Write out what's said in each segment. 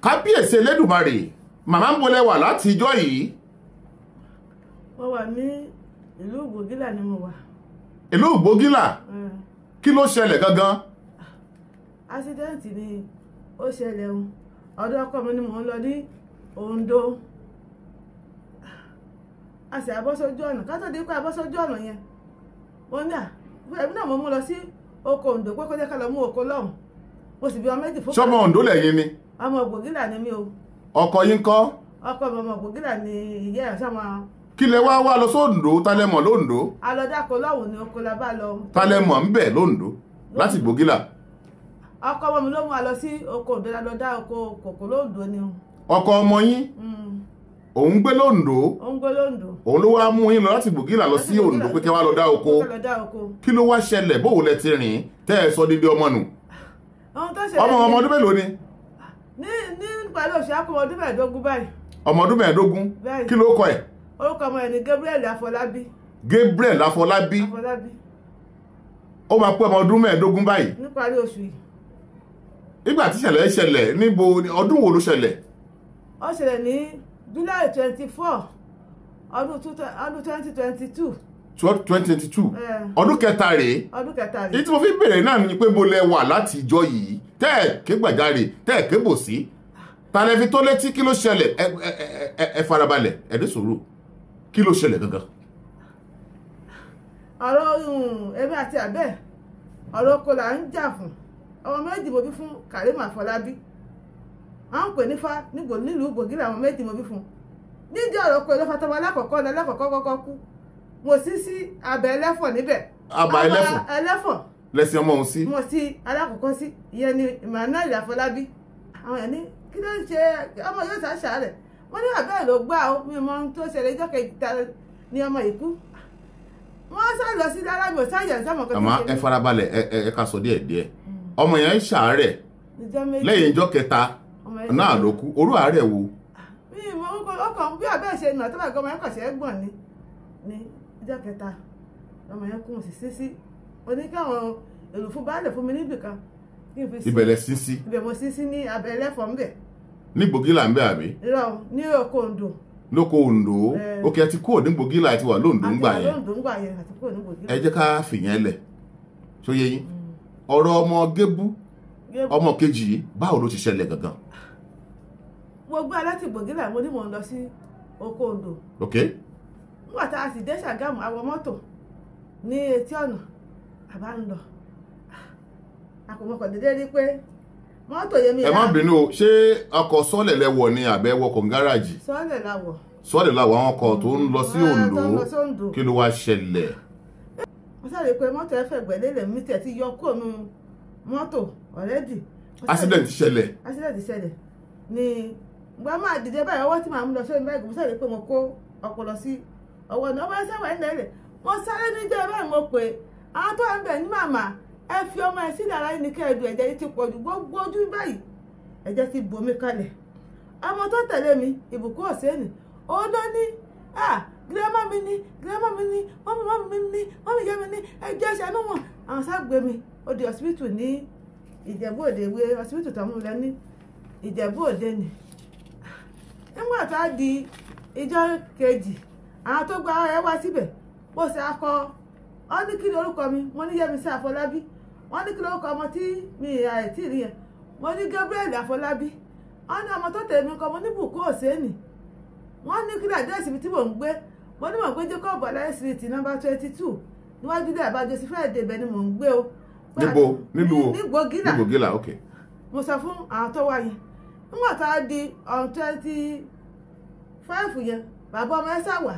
Kábíyèsí Elédùmarè, màmá ń bolẹ̀ wà láti ijọ́ yìí. Mo wà ní ìlú Ògbógìlà ni mo wà. Ìlú Ògbógìlà? Kí ló ṣẹlẹ̀ gangan? Accident ni ó ṣẹlẹ̀ o. Ọ̀dọ̀ ọkọ mi ni mò ń lọ ní Oǹdó. A sì abọ́ sójú ọ̀nà, ká tó di pé abọ́ sójú ọ̀nà yẹn, mo ní à ẹbí náà mo mú lọ sí oko Oǹdó pé kó jẹ́ ká lọ mú oko lọ́hùn. Mo sì bí ọmọ méjì fún. Ṣọmọ Oǹdó lẹ́yìn ni? Ọmọ Ògbógìlà ni mí o. Ọkọ yín kọ́? Ọkọ mi ọmọ Ògbógìlà ni ìyá ẹ̀ sọ́mọ. Kí lẹ wá wá lọ sóńdó? Tálẹ́mọ̀ lóńdó? Alọ́dàkọ lọ́hùn ni oko la bá lọ. Tálẹ́mọ̀ ń bẹ̀ lóńdó láti Gbógìlà? Ọkọ ọmọ mi ló mú wa lọ sí oko Oǹdó, la lọ dá oko kòkó lóńdó ni o. Ọkọ ọmọ yín òun gbé lóńdó? Òun gbé lóńdó. Òun ló wá mú yín lọ láti Gbógìlà lọ sí Oǹdó pé kí wá lọ dá oko. Kí ló wá ṣẹlẹ̀? Bóò lẹ ti rìn tẹ́ ẹ sọ dídí ọmọ nù? Ọmọ ọmọ ọdún mélòó ni? Ní pẹ̀lú oṣù akọmọ ọdún 15 báyìí. Ọmọ ọdún 15? Kí ló kọ ẹ̀? Orúkọ ọmọ ẹ̀ ní Gabriel Afọlábí. Gabriel Afọlábí. Ó máa pé ọmọ ọdún 15 báyìí. Níparí oṣù yìí. Nígbà tí ìṣẹ̀lẹ̀ ṣẹlẹ̀, níbo ọdún wo ló ṣẹlẹ̀? Ó ṣẹlẹ̀ ní July 24 ọdún 2022. 2022, ọdún kẹta rèé. Ọdún kẹta rèé. Èyí tí mo fi bèrè náà ni pé mo lẹ wà láti ìjọ yìí tẹ́ ẹ̀ ké gbàjarè, tẹ́ ẹ̀ ké bò sí, ta lẹ fi tó létí? Kí ló ṣẹlẹ̀? Ẹ farabalẹ̀, ẹ ní sùúrù. Kí ló ṣẹlẹ̀ gangan? Ọ̀rọ̀ èmi àti àbẹ́ ọ̀rọ̀ oko là ń jà fún. Ọmọ méjì mo bí fún Karim Afọlábí, à ń pè ní fa nílùú Gbògìlà. Ọmọ méjì mo bí fún nídìí ọ̀rọ̀ oko ìlọ́fà tọmọ alákọ̀ọ́kọ́ ní alákọ̀ọ́kọ́ kọ́kọ́ kú. Mo sì sí abẹ ẹlẹ́fọ̀ níbẹ̀. Abà ẹlẹ́fọ̀? Ẹlẹ́fọ̀ lẹ́sìn ọmọ òun sí. Mo sí alákọ̀ọ́kọ́ sí, ìyẹn ni Emmanuel Afọlábí. Àwọn yẹn ní kí ló ń ṣe ọmọ yóò ṣàṣà rẹ̀? Wọ́n ní àbẹ́ ló gbá o, mi mọ ohun tó ṣẹlẹ̀. Ìjọ́ kejì ni ọmọ yìí kú. Wọ́n sá lọ sí lára mi ò sáyẹ̀ sámọ̀ kan. Àmọ́ ẹ farabalẹ̀, ẹ ká sọ díẹ̀ díẹ̀. Ọmọ yẹn ń ṣàárẹ̀ lẹ́yìn ìjọ́ kẹta náà ló kú. Orú àárẹ̀ wo? Mi mọ orúkọ ọkàn bí àbẹ́ ṣe nà tó bá gbọ́ ọmọ yẹn kàn ṣe é gbọ̀n ni ní ìjọ́ kẹta ọmọ yẹn kú. Mo sì sí sí mo ní káwọn èrò fún baálẹ̀ fún mi níbì kan kí n fi sí. Ibẹ̀ lẹ sí sí? Ibẹ̀ mo sí sí ní abẹ́ ẹlẹ́fọ̀ ńbẹ̀. Ní Gbògìlà ńbẹ̀ àbí? Irọ́, ní oko Oǹdó. Lóko Oǹdó. Òkè ẹ ti kúrò ní Gbògìlà, ẹ ti wà lóńdó ńgbà yẹn. Àti wà lóńdó ńgbà yẹn, àti kúrò ní Gbògìlà. Ẹ jẹ́ ká fìyẹn lẹ̀ tó yé yín. Ọ̀rọ̀ ọmọ Gébú, ọmọ kejì yìí, báwo ló ti ṣẹlẹ̀ gangan? Mo gbé aláti Gbògìlà, mo ní mò ń lọ sí oko Oǹdó. Ok. Nígbà tá a sì dé Ṣàgámù, àwọ̀ mọ́tò ní etí ọ̀nà àbá ń lọ. Àkọ́mọkọ̀ dédé rí pé mọ́tò yẹn mi. Ẹ má bínú o, ṣé ọkọ̀ sọ́ọ̀lẹ̀ lẹ wọ̀ ni àbẹ́ wọkọ̀ gáràjì? Sọ́ọ̀lẹ̀ la wọ̀. Sọ́ọ̀lẹ̀ la wọ̀, àwọn ọkọ̀ tó ń lọ sí Oǹdó. Kí ló wá ṣẹlẹ̀? Mo sáré pé mọ́tò ẹ fẹ̀gbẹ́ lélẹ̀, mi tẹ̀ ti yọ kúrò nínú mọ́tò already. Accident ṣẹlẹ̀. Accident ṣẹlẹ̀ ni gba máa dìde báyìí, ọwọ́ tí màá mú lọ sórí báyìí, mo sáré pé mo kó ọpọlọ sí ọwọ́ ní ọmọ ẹsẹ̀ wà nílẹ̀ rẹ̀. Mo sáré níjọ́ báyìí, mo pè àwọn tó ń bẹ̀ ní màmá ẹ fi ọmọ ẹ sílẹ̀ ara yìí ní kẹ́ẹ̀dù, ẹ̀jẹ̀ yìí ti pọ̀ jù, gbogbo ojú báyìí ẹ̀jẹ̀ ti bò mí kalẹ̀. Ọmọ tó tẹ̀lé mi, Ìbùkún Òsèènì, òun ló ní gírámà mi ní, gírámà mi ní, mọ́mí mọ́mí mi ní, mọ́mí ìyá mi ní, ẹjọ́ ìṣàánú wọn. Àwọn ságbé mi ó di hospital ní Ìjẹ̀bú Òde, ìwé hospital tó mú lọ ní Ìjẹ̀bú Òde ni. Nígbà tó a di ìjọ́ kejì, àwọn tó gba ẹ wá síbẹ̀, mo ṣe akọ ọ ní kí ni orúkọ mi, mo ní Yẹ́misí Àfọlábí. Wọ́n ní kí ni orúkọ ọmọ tí mi àìtí rí yẹn, mo ní Gabriel Àfọlábí. Wọ́n ní ọmọ tó tẹ̀lé mi kọ́, mo ní Bùkún Òsèènì. Wọ́n ní kí ni àdírẹ́sì mi tí mò ń gbé, mo ní mò ń gbé Jacob Ọláyé Street nọ́mbà 22 níwájú ilé àbájọ sí Friday, ibẹ̀ ni mò ń gbé o. Níbo? Nílùú ní Gbògìlà. Ní Gbògìlà, ok. Mo sọ fún àwọn tó wá yẹn. Nígbà tá a di on 25 yẹn, bàbá ọmọ ẹ sá wà,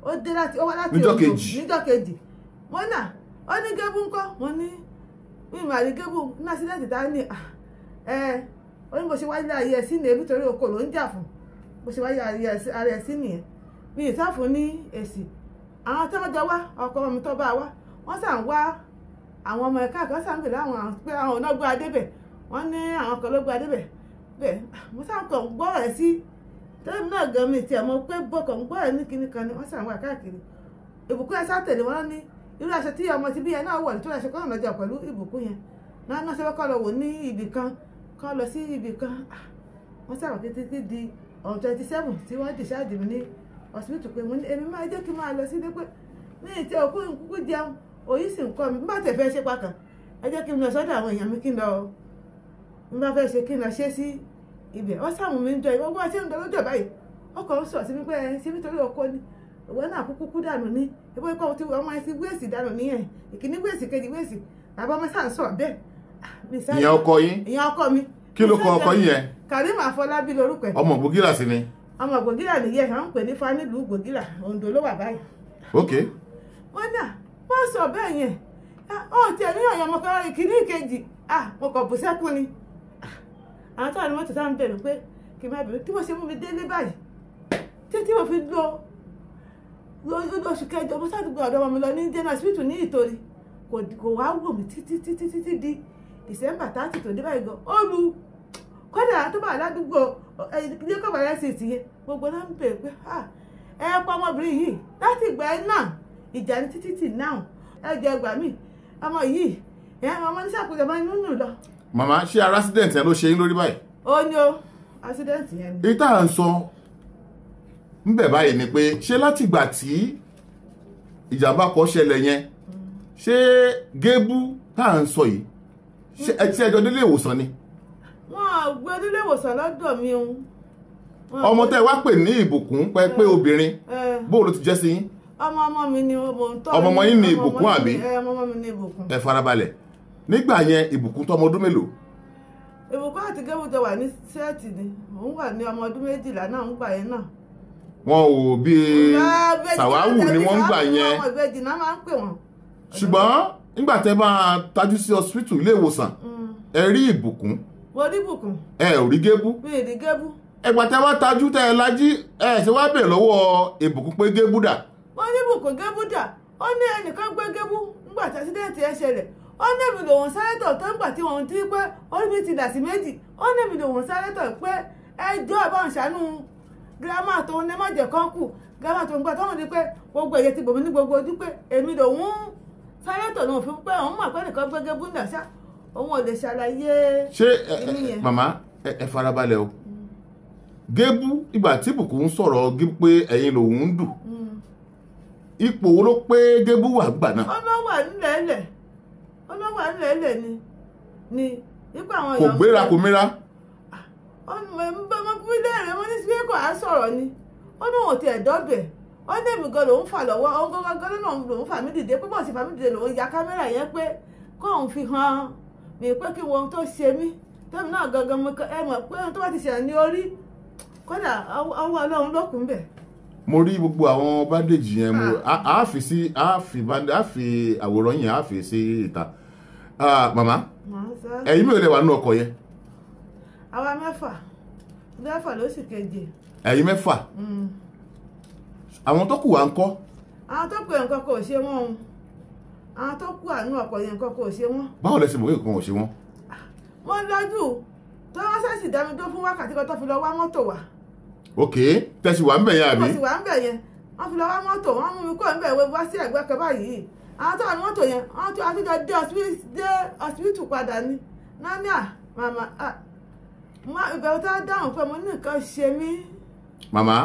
ó dé láti, ó wá láti Níjọ́ Oǹdó kejì. Níjọ́ kejì. Mo nà ó ní Gébú ńkọ́, mo ní mi mà rí Gébú ní accident tá a ní. Ẹ ó ní mo ṣe wáyé ayé ẹ sí nìyẹn, nítorí oko ló ń jà fún, mo ṣe wáyé ara ẹ sí nìyẹn. Mi ì sáfún ní èsì. Àwọn tó jọ wá, ọkọ mi tó bá wá, wọ́n sà ń wá àwọn ọmọ ẹ̀ka kan sà ń bèèrè àwọn pé àwọn ọ̀nà gbé adébẹ̀, wọ́n ní àwọn kan ló gbé adébẹ̀ bẹ́ẹ̀. Mo sà ń kàn gbọ́ ẹ̀ sí tẹ́lẹ̀ náà gan, mi tiẹ̀ mọ̀ pé bọ́kàn ń gbọ́ ẹ̀ ní kinní kan ni wọ́n sà ń wá káàkiri. Ìbùkún ẹ̀ sá tẹ̀lé wọn ní irú aṣọ tí ọmọ ti bí yẹn náà wọ̀, nítorí aṣọ kan náà lọ́jọ́ pẹ̀lú ìbùkún yẹn náà ṣe fẹ́ kọ́ lọ wò ní ibì kan, kọ́ lọ sí ibì kan. Wọ́n sábà títí di on 27 tí wọ́n discharge mi ní hospital pé mo ní èmi máa jẹ́ kí n máa lọ sílé pé ní ìtẹ́ òkú kúkú jẹun òyì sì ń kọ́ mi bá tẹ̀ fẹ́ ṣe pàkàn ẹ jẹ́ kí n lọ sọ́dọ̀ àwọn èèyàn mi kí n lọ n bá fẹ́ ṣe kí n lọ ṣe sí ibẹ̀. Wọ́n sàmù mi ń jọ ìwọ́n wọ́n ṣe ń lọ lójọ́ báyìí ọkọ̀ ń sọ̀ sí mi pé ẹ ṣe nítorí ọkọ ni ìwọ náà kúkú kú dànù ní ìwọ ikọ̀ tí ọmọ ẹ ti wéèsì dànù nìyẹn ìkíní wéèsì kejì wéèsì bàbá ọmọ sáà ń sọ bẹ́ẹ̀. Ìyẹn ọkọ yín? Ìyẹn ọkọ mi. Kí ló kọ ọkọ yín yẹn? Karim Afọlábí lorúkọ ẹ̀. Ọmọ Gbògìrà sí ni. Ọmọ Gbògìrà nìyẹn, à ń pè ní Fanílùú Gbògìrà, Oǹdó ló wà báyìí. Ok. Wọ́n náà wọ́n sọ bẹ́ẹ̀ yẹn ó tiẹ̀ ní ọ̀yàn ọmọkùnrin ìkíní ìkejì mo kàn bù sẹ́kún ni. Àwọn táwọn mọ́tò táwọn bẹ̀rù pé kí n má bẹ̀rù tí mo ṣe mú mi délé báyìí títí mo fi lọ oṣù kẹjọ mo sádùúgbò ọ̀dọ́ ọmọ mi lọ ní general hospital ní Ìtorí kò wá wò mí títí títí títí di December 30 tó dé báyìí gan ó lu kódà tó bá ládùúgbò ilé kọ̀ọ̀bà rẹ̀ sì ti yẹ gbogbo náà ń bèrè pé ẹ pa ọmọbìnrin yìí láti ìgbà ẹ náà ìjà ní títí tì náà ẹ jẹ ẹgbàá mi ọmọ yìí ẹ ọmọ ní sàkóso ọmọ inú nù lọ. Màmá, ṣé ara accident yẹn ló ṣe yín lórí báyìí? Ó ní o, accident yẹn ni. Ìta à ń sọ ń bẹ̀ báyìí ni pé ṣé látìgbà tí ìjàmbá kan ṣẹlẹ̀ yẹn ṣé Gébú tá à ń sọ yìí ṣé ẹjọ́ délé ìwòsàn ni? Wọ́n á gbé délé ìwòsàn lọ́dọ̀ mi o. Ọmọ tẹ́ wá pè ní Ìbùkún pé pé obìnrin bóò ló ti jẹ́ sí yín? Ọmọ ọmọ mi ni mo ń tọ́. Ọmọ ọmọ yín ni Ìbùkún àbí? Ọmọ ọmọ mi ni Ìbùkún. Ẹ farabalẹ̀ nígbà yẹn Ìbùkún tó ọmọ ọdún mélòó? Ìbùkún àti Gébú jọ wà ní sẹ́ẹ̀tì ni, òun wà ní ọmọ ọdún 12 náà ń gbà yẹn náà. Wọn ò bí Sàwáwù ni wọ́n ń gbà yẹn. Ọmọ ìbejì náà máa ń pè wọ́n. Ṣùgbọ́n nígbà tẹ́ bá tajú sí hospital ilé ìwòsàn ẹ rí Ìbùkún. Mo rí Ìbùkún. Ẹ ò rí Gébú. Mi ì rí Gébú. Ẹgbà tẹ́ wá tajú tẹ́ ẹ lají ẹ ṣe wá bèèrè lọ́wọ́ Ìbùkún pé Gébú dà. Mo ní Ìbùkún Gébú dà, ó ní ẹnìkan gbé Gébú nígbà tí accident ẹ ṣẹlẹ̀, ó ní èmi lòun sáré tọ̀ tó ń gbà tí wọ́n ti pé orí mi ti dà sí méjì, ó ní èmi lòun sáré tọ̀ pé ẹjọ́ ẹ̀ bá ń ṣàánú gírámà tó ń ní má jẹ́ kán kù gírámà tó ń gbà táwọn ní pé gbogbo ẹ̀yẹ ti bòmí ní gbogbo ojú pé èmi lòun sáré tọ̀ lòun fi pé òun mọ̀ pé nìkan gbé Gébú nà ṣá òun ò lè ṣàlàyé. Ṣé màmá ẹ farabalẹ̀ o, Gébú ìgbà tí Ìbùkún ń sọ̀rọ̀ pé ẹ̀yin lòun ń dù ipò wo ló pé Gébú wà gbà náà? Ó ló wà nílẹ̀ẹ́lẹ̀, ó ló wà nílẹ̀ẹ́lẹ̀ ni ni ipò àwọn kò gbéra kò mìíra. Ó ní mo fi léèrè mo ní sí pé kò á sọ̀rọ̀ ni, ó ní òun tiẹ̀ dọ́bẹ̀, ó ní èmi gan lòun fà lọ́wọ́, òun gangan lòun fà mí dìde pé bọ́ọ̀ sì fà mí dìde lòun ya kámẹ́rà yẹn pé kóun fi hàn mí pé kí wọn tó ṣe mí tẹ́mi náà gangan mo ẹ mọ̀ pé ohun tó bá ti ṣẹlẹ̀ ní orí kódà ọwọ́ Ọlọ́run ló kún bẹ̀. Mo rí gbogbo àwọn bandage yẹn mo a fi sí a fi àwòrán yẹn a fi sí ìta. Màmá, ẹ̀yin mi ò lè wà nínú ọkọ̀ yẹn? Àwa mẹ́fà mẹ́fà ló sì keje. Ẹ̀yin mẹ́fà? Àwọn tó kù wá ń kọ́? Àwọn tó kù nǹkan kò ṣe wọ́n o, àwọn tó kù àánú ọkọ̀ yẹn nǹkan kò ṣe wọ́n. Báwo lẹ ṣe mọ̀ pé nǹkan ò ṣe wọ́n? Wọ́n lọ́jú tó wọ́n ṣẹ̀ṣì dá mi dó fún wákàtí kan tó fi lọ wá mọ́tò wá. Ok, tẹ̀sí wà ń bẹ̀ yẹn àbí? Mo sì wà ń bẹ̀ yẹn, wọ́n fi lọ wá mọ́tò, wọ́n mú mi kúrò ń bẹ̀ wá sí ẹ̀gbẹ́ kan báyìí. Àwọn tó wà ní mọ́tò yẹn, wọ́n tún àtúnjọ dé hospital padà ni. Nání à, màmá, ìbẹ̀rù tó dáhùn pé mo ní nǹkan ṣe mí. Màmá,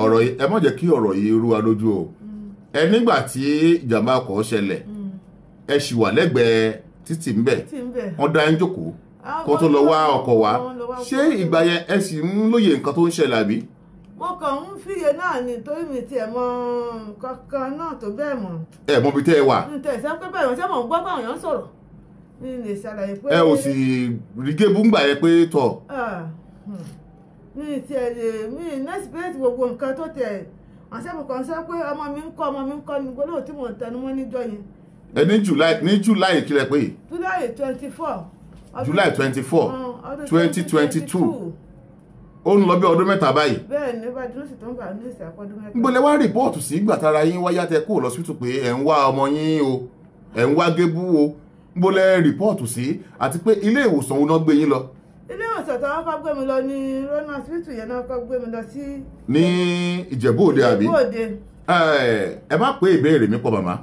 ọ̀rọ̀ yìí ẹ má jẹ́ kí ọ̀rọ̀ yìí rú wa lójú o. Ẹ nígbà tí ìjàmbá ọkọ̀ ṣẹlẹ̀, ẹ ṣì wà lẹ́gbẹ̀ẹ́ títì ń bẹ̀, wọ́n dá yín jókòó kó tó lọ wá ọkọ̀ wá. Ṣé ìgbà yẹn ẹ sì ń lóye nǹkan tó ń ṣẹlẹ̀ àbí? Mo kàn ń fìyè náà ni torí mi tiẹ̀ mọ kankan náà tó bẹ́ẹ̀ mọ̀. Ẹ mọ ibi tẹ́ ẹ wà. N tẹ̀ sẹ́ pé bẹ́ẹ̀ ṣé mò ń gbọ́ báwọn èèyàn ń sọ̀rọ̀ mi lè ṣàlàyé pé. Ẹ ò sì rí Gébú ńgbà yẹn pé tọ̀. Mi tiẹ̀ lè mi nẹ́sìpẹ́ẹ̀tì gbogbo nǹkan tó tẹ̀ àṣẹ mo kàn sọ pé ọmọ mi ń kọ́ ọmọ mi ń kọ́ ni gbólóhùn tí mò ń tẹnu mọ́ níjọ́ yẹn. Ẹ ní July ní July kílẹ̀ pé. July 24. July 24 2022. Ó ń lọ bí ọdún mẹ́ta báyìí. Bẹ́ẹ̀ ni bá dúró sí tó ń gbà ní ìsìn àpọ́dún mẹ́ta. Nbọ̀lẹ̀ wá rìpọ́ọ̀tù sí ìgbà tára yín wáyá tẹ kúrò lọ́sítù pé ẹ̀ ń wá ọmọ yín o, ẹ̀ ń wá Gébú o, nbọ̀lẹ̀ rìpọ́ọ̀tù sí àti pé ilé ìwòsàn wo náà gbé yín lọ? Ilé ìwòsàn tó wọ́n kọ́ gbé mi lọ ní Rona hospital yẹn náà kọ́ gbé mi lọ sí. Ní Ìjẹ̀bú Òde àbí? Ìjẹ̀bú Òde. Ẹ má pé ìbéèrè mi pọ̀ màmá.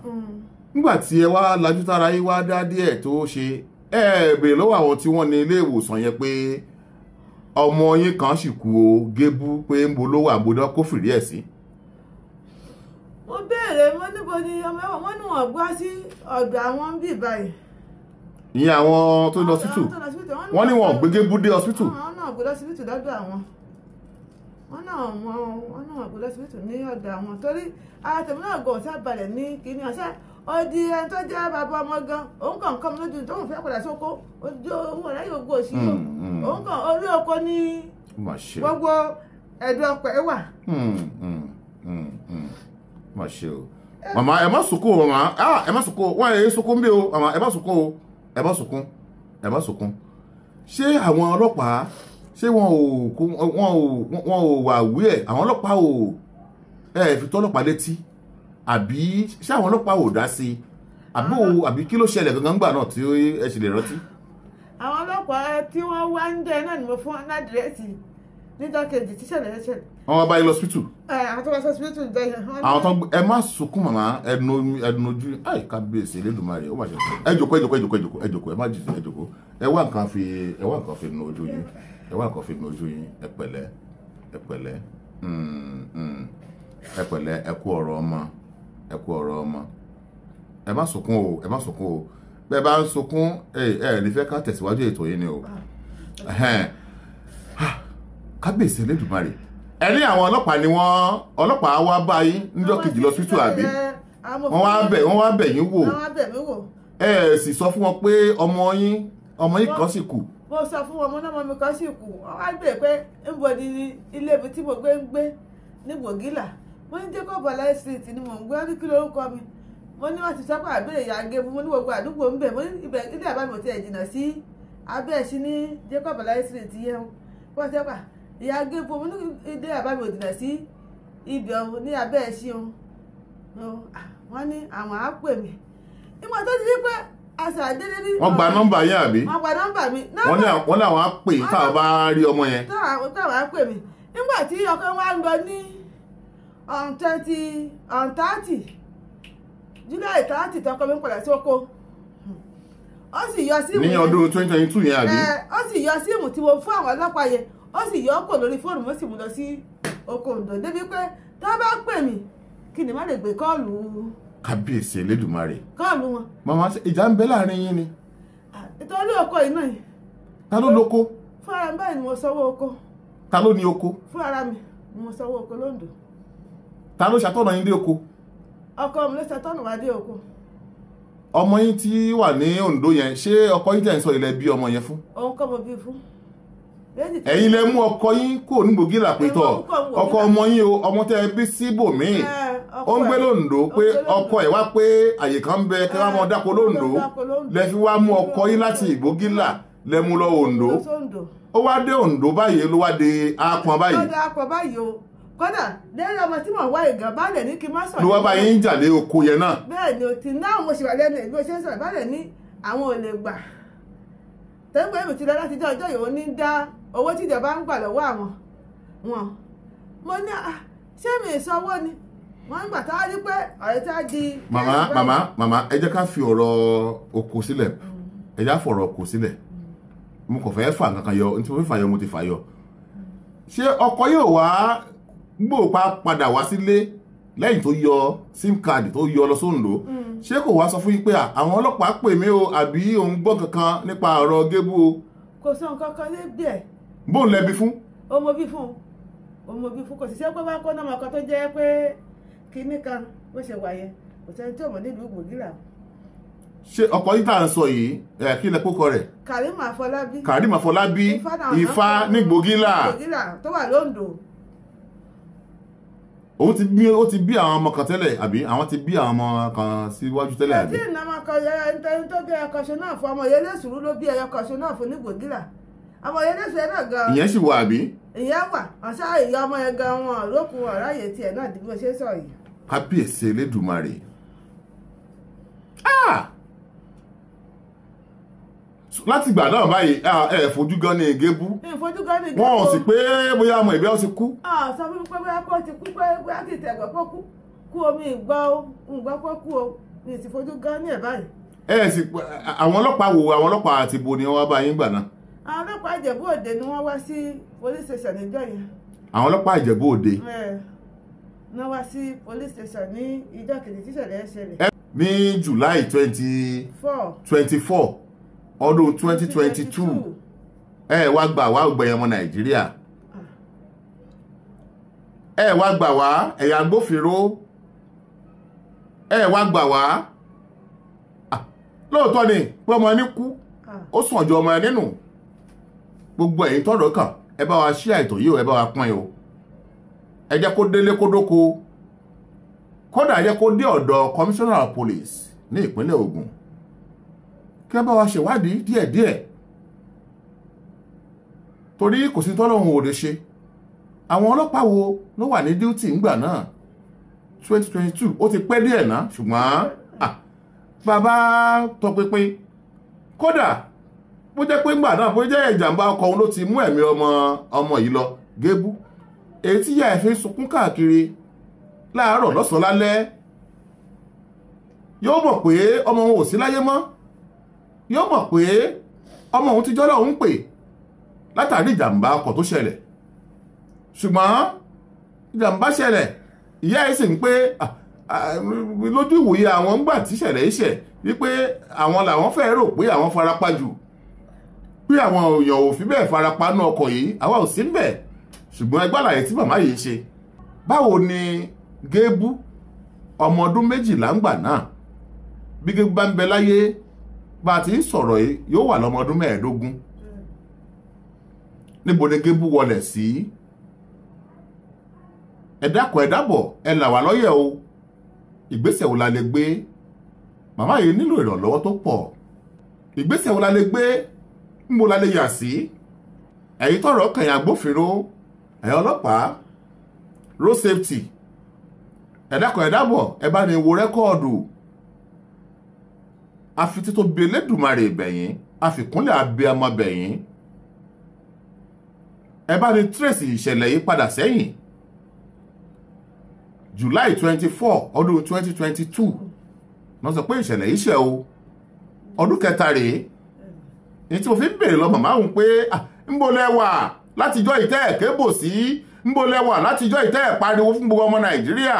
Nígbà tí ẹ wá lajú tára yín wá dá díẹ̀ tó ṣe ẹ béèrè lọ́wọ́ àwọn tí wọ́n ní ilé ìwòsàn yẹn pé ọmọ yín kan sì kú o Gébú pé ń bo ló wà bó dán kó fìrí ẹ̀ sí. Mo béèrè, mo níbo ni ọmọ ẹ̀wọ̀n, wọ́n ní wọ́n gbọ́ sí ọ̀dọ̀ àwọn ń bì báyìí. Ìyẹn àwọn tó lọ hospital, wọ́n ní wọ́n gbé Gébú dé hospital. Wọ́n náà gbé lọ hospital lọ́dọ̀ àwọn, wọ́n náà gbé lọ hospital ní ọ̀dọ̀ àwọn, torí ara tèmi náà gan ọ̀sẹ̀ balẹ̀ ní kínní ọ̀sẹ̀ odi ẹni tó jẹ́ bàbá ọmọ gan òun kàn kọ́ mi lójú tóun fẹ́ padà sóko ojú òun ọ̀rẹ́ yóò gbó sí o òun kàn orí oko ní gbogbo ẹ̀dùn ọkọ̀ ẹ̀ wà. Má ṣe o màmá, ẹ má sunkún o màmá, ẹ má sunkún o, wọ́n ẹ sunkún bí o màmá, ẹ má sunkún o, ẹ má sunkún, ẹ má sunkún. Ṣé àwọn ọlọ́pàá ṣé wọn ò wà wí ẹ̀? Àwọn ọlọ́pàá ò ẹ fi tó ọlọ́pàá létí àbí ṣé àwọn ọlọ́pàá ò dá sí àbí kí ló ṣẹlẹ̀ gangan gbà náà tí ẹ ṣe lè rántí? Àwọn ọlọ́pàá tí wọ́n wá ń jẹ náà ni mo fún ládírẹ́sì níjọ́ kejì tí ṣẹlẹ̀ ṣẹlẹ̀. Wọ́n wá báyìí lọ hospital. Ẹ àwọn tó wá sí hospital jẹ yẹn. Àwọn tó ẹ má sunkún màmá, ẹnu ẹnu ojú àì kábíyèsí Elédùmarè ó má ṣe. Ẹ jókòó, ẹ jókòó, ẹ jókòó, ẹ jókòó, ẹ jókòó, ẹ má jìjì, ẹ jókòó. Ẹ wá nǹkan fi, ẹ wá nǹkan fi nu ojú yín, ẹ wá nǹkan fi nu ojú yín, ẹ pẹ̀lẹ́, ẹ pẹ̀lẹ́, ẹ pẹ̀lẹ́, ẹ kú ọ̀rọ̀ ọmọ, ẹ kú ọ̀rọ̀ ọmọ. Ẹ má sunkún o, ẹ má sunkún o. Bẹ́ẹ̀ bá ń sunkún, ẹ ẹ ní fẹ́ ká tẹ̀síwájú ètò yìí ni o. Kábíyèsí Elédùmarè, ẹ ní àwọn ọlọ́pàá ni wọ́n ọlọ́pàá wá bá yín níjọ́ kejì lọ hospital àbí? Wọ́n wá bẹ̀ yín wò. Ẹ sì sọ fún wọn pé ọmọ yín kan sì kù. Mo sọ fún wọn, mo náà ọmọ mi kan sì kù. Wọ́n wá bèèrè pé níbo ni ilé ibi tí mo gbé ń gbé ní Gbògílà. Mo ní Jacob Bọ́lá Street ni mò ń gbé, ní kí lórúkọ mi. Mo ní wọ́n ti sọ pé àbẹ̀rẹ̀ ìyá Gébú, mo ní gbogbo àdúgbò ń bẹ̀, mo ní ibẹ̀ ilé àbá mi ò tiẹ̀ jìnnà sí abẹ́ ẹ̀sìn ní Jacob Bọ́lá Street yẹn. Wọ́n ti sọ pé ìyá Gébú, mo ní ilé àbá mi ò jìnnà sí ibẹ̀ ọ̀hún ní abẹ́ ẹ̀sìn o. Wọ́n ní àwọn á pè mí. Ìmọ̀ tó ti di pé àṣà délé ní. Wọ́n gba nọ́mbà yín àbí? Wọ́n gba nọ́mbà mi. Wọ́n ní àwọn á pè yín táwọn bá rí ọmọ yẹn. Táwọn á pè mí. Nígbà tí ọkọ wa ń lọ ní on 30 July 30 tọkọ mi ń padà sí oko. Ó sì yọ síìmù ní ọdún 2022 yẹn àbí? Ó sì yọ síìmù tí mo fún àwọn ọlọ́pàá yẹn, ó sì yọ ọkọ̀ lórí fóònù, mo sì mú lọ sí oko Oǹdó débi pé tó bá pè mí kí ni má lè gbé kọ́ọ̀lù. Kábíyèsí Elédùmarè. Kọ́ọ̀lù wọn. Màmá, ìjà ń bẹ láàrin yín ni. Nítorí oko iná yìí. Ta ló lóko? Fún ara mi báyìí ni mo sanwó oko. Ta ló ní oko? Fún ara mi ni mo sanwó oko lóńdó. Ta ló ṣàtọ̀nà yín dé oko? Ọkọ mi ló ṣàtọ̀nà wá dé oko. Ọmọ yín tí wà ní Oǹdó yẹn, ṣé ọkọ yín tẹ̀ ń sọ ilẹ̀ bí ọmọ yẹn fún? Òun kọ́ mo bí fún. Ẹ̀yin lẹ mú ọkọ yín kò ní Gbògílà pé tọ̀ ọkọ ọmọ yín o, ọmọ tẹ́ ẹ bí síbòmíì ó ń gbé lóńdó, pé ọkọ ẹ̀ wá pé àyè kan ń bẹ kí wọ́n máa dáko lóńdó, lẹ fi wá mú ọkọ yín láti Ìgbógílà lẹ mú lọ Oǹdó. Ó wá dé Oǹdó báyìí ló wá dé apọn báyìí. Ó dé apọn báyìí o, kódà lẹ́yìn ọmọ tí mò ń wá ìgàn balẹ̀ ní kí n má sọ̀rọ̀. Ló wá bá yín jà lé oko yẹn náà. Bẹ́ẹ̀ ni o ti náà mo ṣì wà lẹ́nu ìgbó ṣe ń sọ̀rọ̀ balẹ̀ ní àwọn ò lè gbà. Tẹ́gbẹ́ èmi ti lọ láti jẹ́ ọjọ́ yìí ó ní dá owó tí ìjọba ń gbà lọ́wọ́ àwọn wọn. Mo ní ṣé mi ìsanwó ni wọ́n ń gbà tá a rí pé ọ̀rẹ́ tá a di. Màmá màmá màmá, ẹ jẹ́ ká fi ọ̀rọ̀ oko sílẹ̀, ẹ jẹ́ ká fọ̀rọ̀ oko sílẹ̀. Mo kàn fẹ́ fà nǹkan yọ, ní tí mo fẹ́ fà yọ mo ti fà yọ. Ṣé ọkọ yóò wá gbòòpá padà wá sílé lẹ́yìn tó yọ sim card tó yọ lọ sóńdó? Ṣé kò wá sọ fún yín pé àwọn ọlọ́pàá pè mí o àbí òun gbọ́ kankan nípa ọ̀rọ̀ Gébú o? Kò sọ nǹkan kan lébi ẹ̀. Bóun lẹbi fún? Ó mo bí fún, ó mo bí fún, kò sì ṣe pé wá kó náà ọkọ tó jẹ́ pé kinní kan bó ṣe wà yẹn, kò sẹ́ni tí ò mọ̀ nílùú Gbògílà. Ṣé ọkọ yìí tá à ń sọ yìí kí lẹ kókọ rẹ̀? Karim Afọlábí. Karim Afọlábí Ifá ní Gbògílà. Gbògílà tó wà lóńdó. Ó ti bí àwọn ọmọ kan tẹ́lẹ̀ àbí? Àwọn ti bí àwọn ọmọ kan síwájú tẹ́lẹ̀ àbí? Ẹtí ìnáwó kan ẹni tó bí ẹyọ kan ṣe náà fún ọmọ yẹn lẹ́sùrú ló bí ẹyọ kan ṣe náà fún ní Gbògílà. Ọmọ yẹn lẹ́sùrú yẹn náà gan. Ìyẹn sì wà àbí? Ìyẹn wà, ọ̀sá ìyá ọmọ yẹn gan wọn lókun ọ̀ráyè tiẹ̀ náà bí mo ṣe sọ yìí. Kábíyèsí Elédùmarè. Láti ìgbà náà báyìí ẹ fojú gan ní Gébú. Wọn ò sì pé bóyá ọmọ ìbí ọ ti kú. Sọ fún mi pé bóyá kó ti kú, pé bóyá kì í tẹ̀gbọ́ kó kú kú omi ìgbọ́ o, ìgbọ́ kó kú o, mi sì fojú gan ní ẹ̀ báyìí. Ẹ sì àwọn ọlọ́pàá wo, àwọn ọlọ́pàá àti ibo ni wọ́n bá yín gbà náà? Àwọn ọlọ́pàá Ìjẹ̀bú Òde ni wọ́n wá sí police station níjọ́ yẹn. Àwọn ọlọ́pàá Ìjẹ̀bú Òde náà wá sí police station ní ìjọ́ kejì tí ìṣẹ̀lẹ̀ ṣẹlẹ̀. Ní July 24 ọdún 2022 ẹ wá gbà wá gbẹ̀yìn ọmọ Nàìjíríà, ẹ wá gbà wá ẹ̀yà agbófinró, ẹ wá gbà wá. Lóòótọ́ ni pé ọmọ ẹni kú, ó sàn ju ọmọ ẹni nù. Gbogbo ẹ̀yin tọ́rọ̀ kàn, ẹ bá wa ṣí àìtò yìí o, ẹ bá wa pín o, ẹ jẹ́ kó délé kó dóko, kódà ẹ jẹ́ kó dé ọ̀dọ̀ Commissioner of Police ní ìpínlẹ̀ Ògùn, kí ẹ bá wa ṣèwádìí díẹ̀díẹ̀, torí kò sí tọ́lọ́hun ò lè ṣe. Àwọn ọlọ́pàá wo ló wà ní duty ńgbà náà? 2022 ó ti pẹ́ díẹ̀ ná, ṣùgbọ́n bàbá tọpinpin, kódà bó jẹ́ pé ńgbà náà bó jẹ́ ìjàmbá ọkọ̀ òun ló ti mú ẹ̀mí ọmọ yìí lọ gébú, èyí tí ìyá ẹ̀ fi ń sunkún káàkiri láàárọ̀ lọ́sàn-án lálẹ́, yóò mọ̀ pé ọmọ òun ò sí láyé mọ́, yóò mọ̀ pé ọmọ òun ti jọ́lọ́ òun pè látàrí ìjàmbá ọkọ̀ tó ṣẹlẹ̀. Ṣùgbọ́n ìjàmbá ṣẹlẹ̀, ìyá ẹ̀ sì ń pé lójú ìwòye àwọn ńgbà tí ìṣẹ̀lẹ̀ ìṣẹ̀ wípé àwọn làwọn fẹ́ rò pé àwọn farapa jù, pé àwọn èèyàn ò fi bẹ́ẹ̀ farapa nú ọkọ̀ yìí, àwa ò sí ń bẹ̀. Ṣùgbọ́n ẹgbẹ́ àlàyé tí màmá yìí ṣe, báwo ni Gébú ọmọ ọdún 12 ńgbà náà, bí Gébú bá ń bẹ láyé bá a ti ń sọ̀rọ̀ yìí yóò wà lọ́mọ ọdún 25. Níbo ni Gébú wọlẹ̀ sí? Ẹ dákun ẹ dábọ̀, ẹ là wá lọ́yẹ̀ o. Ìgbésẹ̀ wo la lè gbé? Màmá yìí nílò ìrànlọ́wọ́ tó pọ̀. Ìgbésẹ̀ wo la lè gbé? Níbo la lè yà sí? Ẹ̀yin tọ́rọ̀ kàn yín agbófinró, ẹ̀yin ọlọ́pàá, road safety, ẹ dákun ẹ dábọ̀, ẹ bá ní wo rẹ́kọ́ọ̀dù. Àfi títóbi Elédùmarè bẹ̀yìn, àfikúnlẹ̀ abiyamọ bẹ̀yìn, ẹ bá ní tírèsì ìṣẹ̀lẹ̀ yìí padà sẹ́yìn. July 24 ọdún 2022 wọ́n sọ pé ìṣẹ̀lẹ̀ yìí ṣẹ̀ o, ọdún kẹta rèé. Ní tí mo fi ń bèrè lọ màmá òun pé ńbo lẹ wà látijọ́ ìtẹ́ ẹ̀ kébò sí, ńbo lẹ wà látijọ́ ìtẹ́ ẹ̀ pariwo fún gbogbo ọmọ Nàìjíríà.